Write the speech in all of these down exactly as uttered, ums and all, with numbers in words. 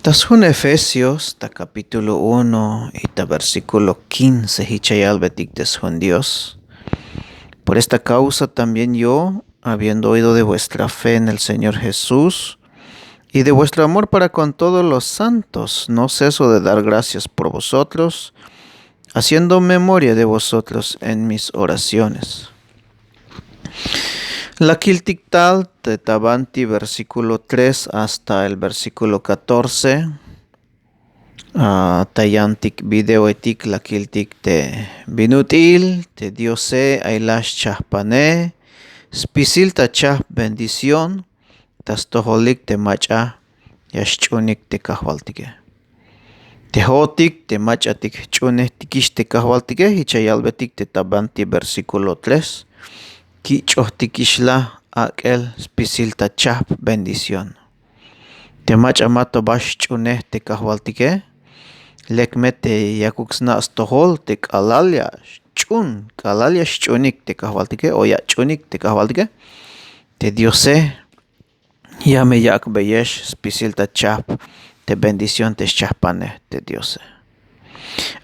Ta sjun Efesios ta kapítulo uno y ta versíkulo kince jich ya yalbetik te sjun Dios. Por esta kausa también yo, habiendo oído de vuestra fe en el Señor Jesús y de vuestro amor para con todos los santos, no ceso de dar gracias por vosotros, haciendo memoria de vosotros en mis oraciones. La kiltik tal te ta banti versíkulo tres hasta el versíkulo katorce. Ta yantik videoetik la kiltik te bin ut'il te Diose ay la xchajpane spisil ta chajp bendición ta stojolik te mach'a ya xch'unik te Kajwaltike. Te jo'otik te mach'atik jch'uunejtikix te Kajwaltike, jich ya yalbetik te ta banti versíkulo tres, kich'ojtikix la ak'el spisil ta chajp bendición. Te mach'a ma to ba xch'uunej te Kajwaltike, lek me te yakuk sna' stojol te k'alal ya xch'uun, k'alal ya xch'uunik te Kajwaltike o ya ach'uunik te Kajwaltike, te Diose ya me yak'beyex spisil ta chajp te bendición te xchajpanej te Diose.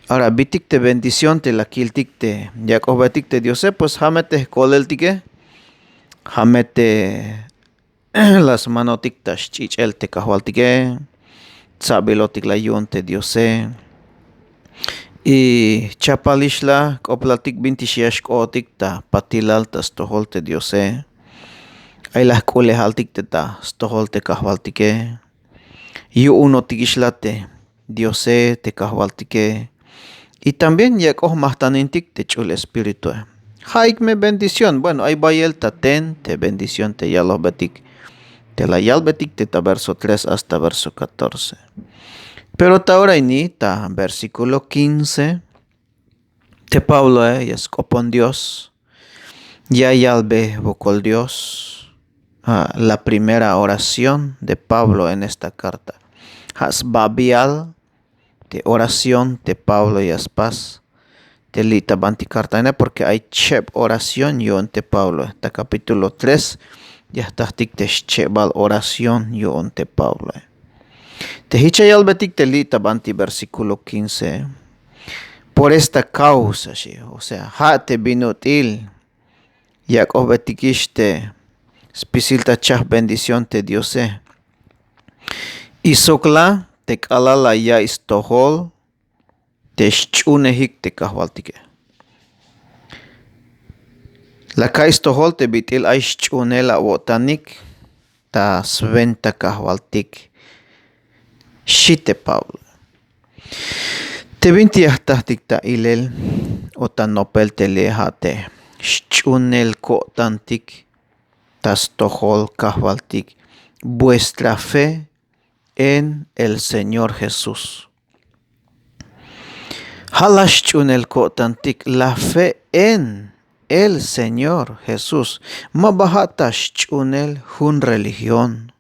Ahora, bitik te bendición te la kiltik te yak'ojbetik te Diose, pues ja' me te jkoleltike, ja' me te la smanotik ta xch'ich'el te Kajwaltike, tsa'bilotik la yu'un te Diose. Y chapalix la jk'oplaltik binti ya xk'ootik ta patilal ta stojol te Diose. Ay la jk'ulejaltik te ta stojol te Kajwaltike. Yu'unotikix la te Diose, te Kajwaltike. Y también yak'oj majtanintik te ch'ul espiritue. Ja'ik me bendición. Bueno, ay bayel ta ten te bendición te yalojbetik, te la yalbetik te ta verso tres hasta verso catorce. Pero ta ora ini ta versíkulo quince, te Pabloe ya sk'opon Dios, ya yalbe wokol Dios. Ah, la primera oración de Pablo en esta carta. Ja' sbabial te oración te Pablo ya spas te li' ta banti kartaine, porque ay cheb oración yu'un te Pabloe. Ta capítulo tres ya jtatik te xchebal oración yu'un te Pabloe. Te jich ya yalbetik te li' ta banti versíkulo quince, por esta causa, xi, o sea, ja' te bin ut'il yak'ojbetikix te spisil ta chajp bendición te Diose. Y sok la te k'alal la ya'iy stojol te xch'uunejik te Kajwaltike. La ka'iy stojol te bit'il ay xch'uunel awo'tanik ta swenta Kajwaltik, xi te Pablo. Te binti ya jtatik ta ilel o ta nopel te li' ja' te xch'uunel ko'tantik ta stojol Kajwaltik, vuestra fe en el Señor Jesús. Ja' la xch'uunel ko'tantik, la fe en el Señor Jesús. Ma ba ja' ta xch'uunel jun religión.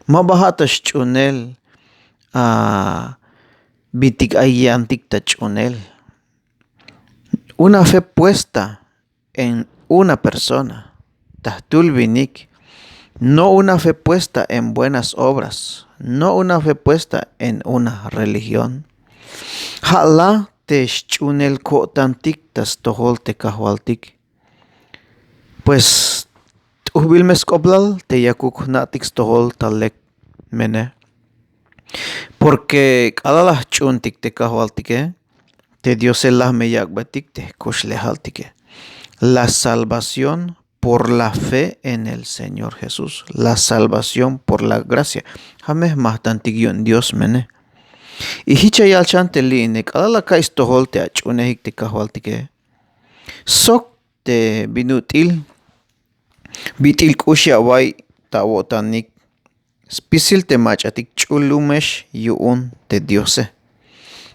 Ma ba ja' ta xch'uunel, ah, bitik ay yantik ta ch'uunel. Una fe puesta en una persona, ta jtul winik, no una fe puesta en buenas obras, no una fe puesta en una religión. Ja' la te xch'uunel ko'tantik ta stojol te Kajwaltik. Pues t'ujbil me sk'oplal te yakuk jna'tik stojol ta lek mene. Porque k'alal la jch'uuntik te Kajwaltike, te Diose la me yak'betik te jkuxlejaltike. La salvación por la fe en el Señor Jesús. La salvación por la gracia. Ja' me jmajtantik yu'un Dios mene. Y jich ya yal xan te li' ine, k'alal la ka'iy stojol te ach'uunejik te Kajwaltike, sok te bin ut'il, bit'il k'ux ya awa'iy ta awo'tanik, spisil te mach'atik, ch'ulumex yu'un te Diose.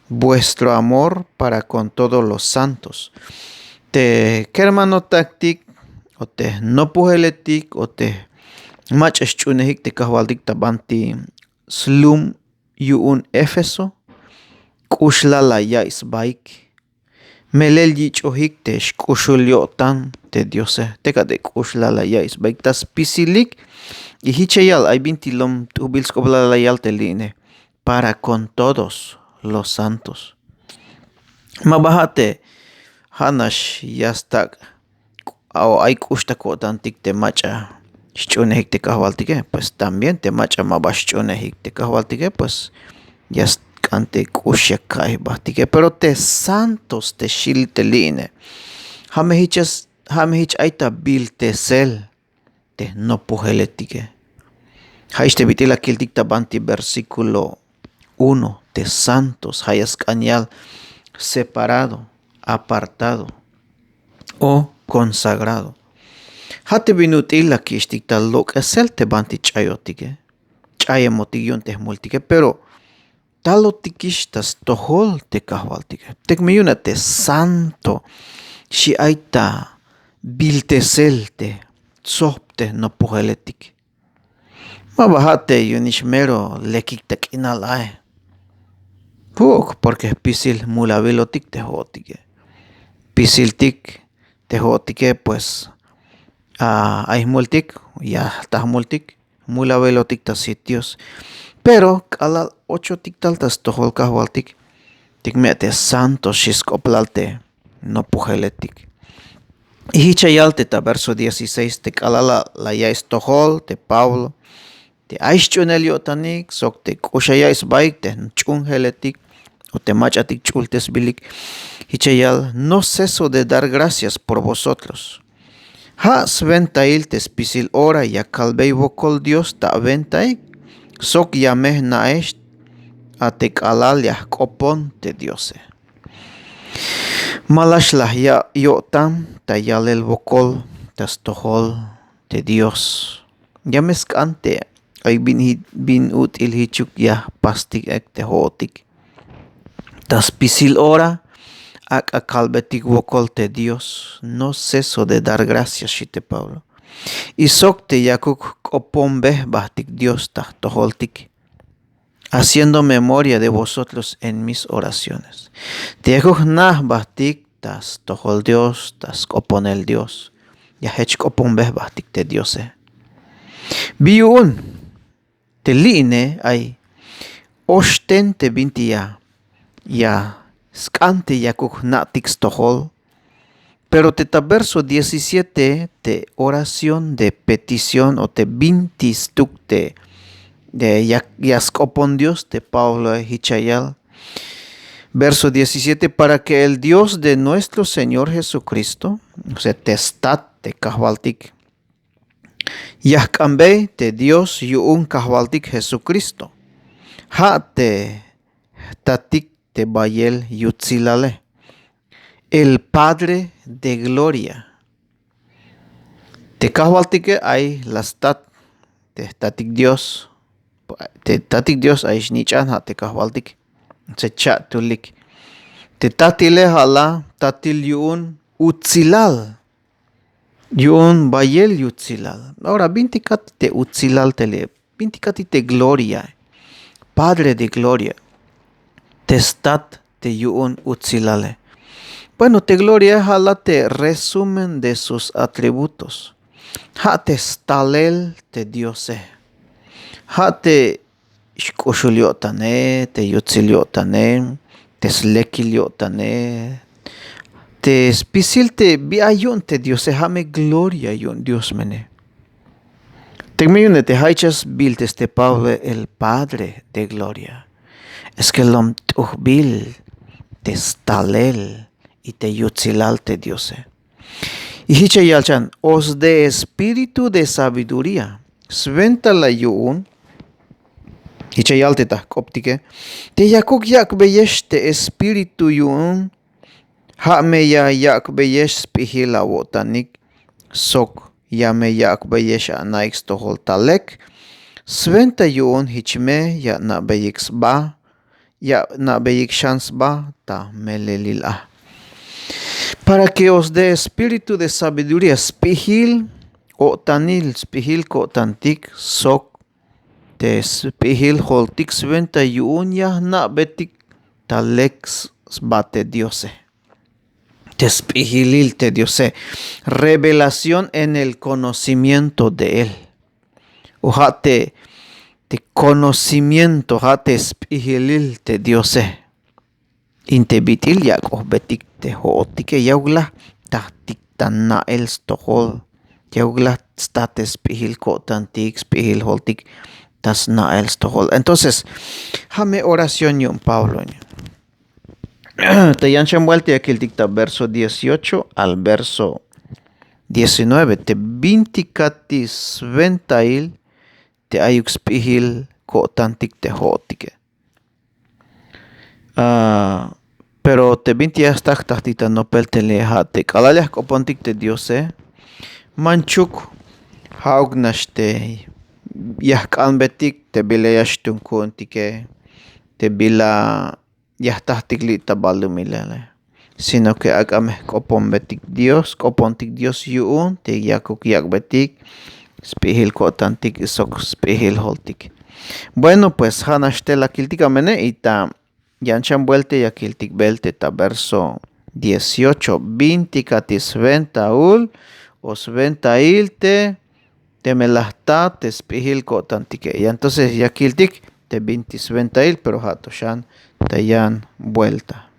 Vuestro amor para con todos los santos. Te kermanotaktik o te jnopojeletik o te mach'a xch'uunejik te Kajwaltik ta banti slum yu'un Éfeso, k'uxlal la ya'iy sbaik. Melel yich'ojik te xk'uxul yo'tan te Diose, teka te k'uxlal la ya'iy sbaik ta spisilik. Y jich ya yal, ay binti lom t'ujbil sk'oplal la yal te li' ine. para con todos los santos. Ma ba ja' te ja'nax ya stak' o ay k'ux ta ko'tantik te mach'a xch'uunejik te kajwaltike, pues también te mach'a ma ba xch'uunejik te kajwaltike pues ya sk'an te k'ux ya ka'iy jbahtike. Pero te santos te xilil te li'ine, ja' me jich ay ta biltesel te jnopojeletike. Ja'ix te bit'il la kiltik ta banti versículo uno, te santos ja' ya sk'an yal separado, apartado o konsagrado. Ja' te bin ut'il la kixtik ta lok'esel te banti ch'ayotike, ch'ayemotik yu'un te jmultike, pero talotikix ta stojol te kajwaltike. Tek me yu'un a te santo xi ay ta biltesel te tzojb te jnopojeletik. Ma ba ja' te yu'unix mero lekik ta k'inal ae. Ju'uk, porque jpisil jmulawilotik te jo'otike. Jpisiltik te jo'otike pues ay jmultik, ya ta jmultik, jmulawilotik ta sit Dios. Pero k'alal ochotik tal ta stojol kajwaltik, tek me a te santo xi sk'oplal te jnopojeletik. Y jich ya yal te ta verso dieciséis, te k'alal la ya'iy stojol te Pablo te ay xch'uunel yo'tanik sok te k'ux ya ya'iy sbaik te jch'uunjeletik o te mach'atik ch'ultesbilik, jich ya yal: no ceso de dar gracias por vosotros. Ja' swentail te spisil ora ya kalbey wokol Dios ta awentaik sok ya me jna'ex a te k'alal ya jk'opon te Diose. Ma la xlaj ya' yo'tan ta yalel wokol ta stojol te Dios. Ya me sk'an te ay bin ut'il jichuk ya jpastik ek te jo'otik. Ta spisil ora ak'a kalbetik wokol te Dios, no ceso de dar gracias, xi te Pablo. Y sok te yakuk jk'oponbe jbatik Dios ta jtojoltik, haciendo memoria de vosotros en mis oraciones. Te yakuk jna' jbatik ta stojol Dios, ta sk'oponel Dios, ya jech jk'oponbe jbatik te Diose. Bi yu'un te li'ine ay oxten te binti ya, ya sk'an te yakuk jna'tik stojol. Pero te ta verso diecisiete te oración de petición o te binti stuk te ya sk'opon Dios te Pabloe, jich ya yal verso diecisiete: para que el Dios de nuestro Señor Jesucristo, o sea te stat te kajwaltik, ya jk'anbey te Dios yu'un kajwaltik Jesucristo, ja' te jtatik te bayel yutsilale, el Padre de gloria. Te kajwaltike ay la stat, te jtatik Dios, te jtatik Dios ay snich'an, ja' te kajwaltik, se cha'tulik. Te tatile ja' la tatil yu'un utsilal, yu'un bayel yutsilal. Ahora binti kati te utsilal te li', binti kati te gloria, Padre de gloria, te stat te yu'un utsilale. Bueno, te gloria ja' la te resumen de sus atributos, ja' te stalel te Diose, ja' te xk'uxul yo'tane, te yutsil yo'tane, te slekil yo'tane, te spisil te bi ay yu'un te Diose, ja' me gloria yu'un Dios mene. Tek me yu'une te ja' ich'a sbiltes te Pabloe el Padre de gloria, es que lom t'ujbil te stalel y te yutsilal te Diose. Y jich ya yal chan: os de espíritu de sabiduría. Swenta la yu'un, jich ya yal te ta jk'optike, te yakuk yak'beyex te espíritu yu'un, ja' me ya yak'beyex sp'ijil awo'tanik sok ya me yak'beyex ana'ik stojol ta lek. Swenta yu'un jich me ya ana'beyik sba, ya ana'beyik xan sba ta melelil a. Para que os de espíritu de sabiduría, sp'ijil o'tanil, sp'ijil ko'tantik sok te sp'ijil joltik swenta yu'un ya jna'betik ta lek sba te Diose. Te sp'ijilil te Diose, revelación en el conocimiento de él. O ja' te Te konocimiento ja' te sp'ijilil te diose. In te bit'il yak'ojbetik te jo'otike yauk la jtajtik ta na'el stojol, yauk la sta te sp'ijil ko'tantik sp'ijil joltik ta sna'el stojol. Entonces ja' me oración yu'un pablo. Te yan xan buelta ya kiltik ta verso dieciocho al verso diecinueve te bintik kati swentail te ayuk sp'ijil ko'tantik te jo'otike. Pero te bintik ya sta jtajtik ta nopel te le' ja' te k'alal ya jk'opontik te diose, manchuk ja'uk nax te ya jk'anbetik te bila ya xtuun ku'untike, te bila ya jtajtik li' ta balumilale, sino ke ak'a me jk'oponbetik dios jk'opontik dios yu'un te yakuk yak'betik sp'ijil ko'tantik sok sp'ijil joltik. Bueno pues ja' nax te la kiltik amene y ta yan xan buelta ya kiltik bel te ta verso dieciocho bintik kati swentaul o swentail te teme la jta te sp'ijil ko'tantike ya entonces ya kiltik te bintik swentail pero ja' to xan ta yan buelta.